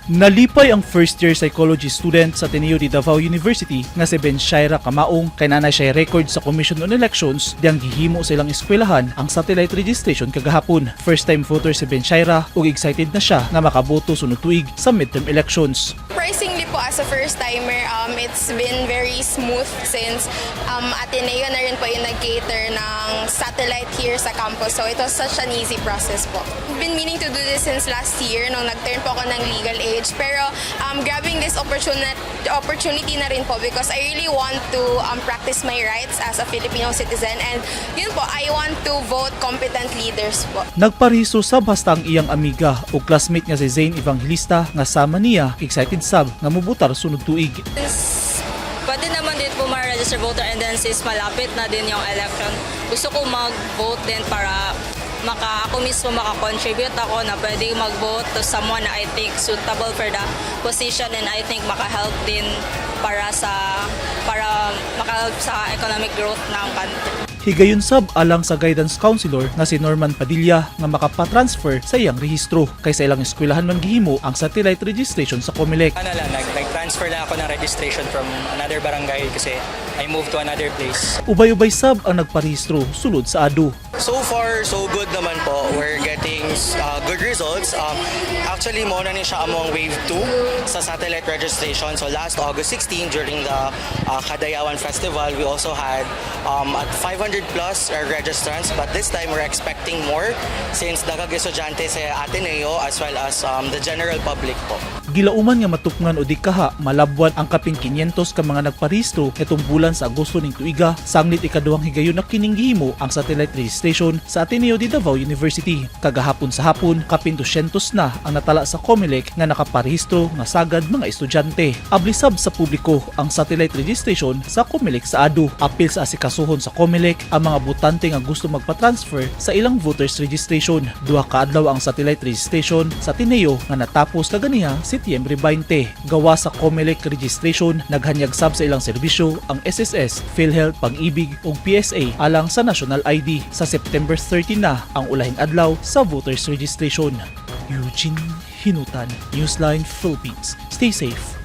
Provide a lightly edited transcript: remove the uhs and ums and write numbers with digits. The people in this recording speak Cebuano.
Nalipay ang first year psychology student sa Ateneo de Davao University nga si Ben Shaira Kamaong kay naa na siya record sa Commission on Elections diyang gihimo sa ilang eskwelahan ang satellite registration kagahapon. First time voter si Ben Shaira ug excited na siya nga makaboto sunod tuig sa midterm elections. Surprisingly po, as a first timer, it's been very smooth since Ateneo na rin po yung nag-cater ng satellite here sa campus. So it was such an easy process po. Been meaning to do this since last year nung nag-turn po ako ng legal age. Pero grabbing this opportunity na rin po because I really want to practice my rights as a Filipino citizen. And yun po, I want to vote competent leaders po. Nagparehistro sab hasta ang iyang amiga o classmate nga si Zane Evangelista nga sama niya excited sab nga mubutar sunod tuig. Since pwede naman din po ma-register voter and then since malapit na din yung election, gusto ko mag-vote din para ako mismo maka-contribute ako na pwede mag-vote to someone na I think suitable for the position and I think maka-help din para maka-help sa economic growth ng country. Higayon sab alang sa guidance counselor nga si Norman Padilla nga makapatransfer sa iyang rehistro kay sa ilang eskwelahan man gihimo ang satellite registration sa COMELEC. Ano lang, nag-transfer lang ako ng registration from another barangay kasi I moved to another place. Ubay-ubay sab ang nagparehistro sulod sa ADO. So far, so good naman po. We're getting good results. Actually, mao na ni siya among wave 2 sa satellite registration. So last August 16, during the Kadayawan Festival, we also had at 500 plus registrants. But this time, we're expecting more since daghang estudyante sa Ateneo as well as the general public po. Gilauman nga matukngan o di kaha malabwan ang kapin 500 ka mga nagparehistro nitong bulan sa Agosto ning tuiga, sanglit ikaduhang higayon na kining gihimo ang satellite registration sa Ateneo de Davao University. Kagahapon sa hapon, kapin 200 na ang natala sa COMELEC nga nakaparehistro nga sagad mga estudyante. Abli sab sa publiko ang satellite registration sa COMELEC sa ADO. Apil sa asikasuhon sa COMELEC ang mga botante nga gusto magpa-transfer sa ilang voters registration. Duha ka adlaw ang satellite registration sa Ateneo nga natapos kaganiha Setyembre 20. Gawas sa COMELEC registration, naghanyag sab sa ilang serbisyo ang SSS, PhilHealth, Pag-ibig ug PSA alang sa National ID. Sa September 30 na ang ulahing adlaw sa voters registration. Eugene Hinutan, Newsline Philippines. Stay safe.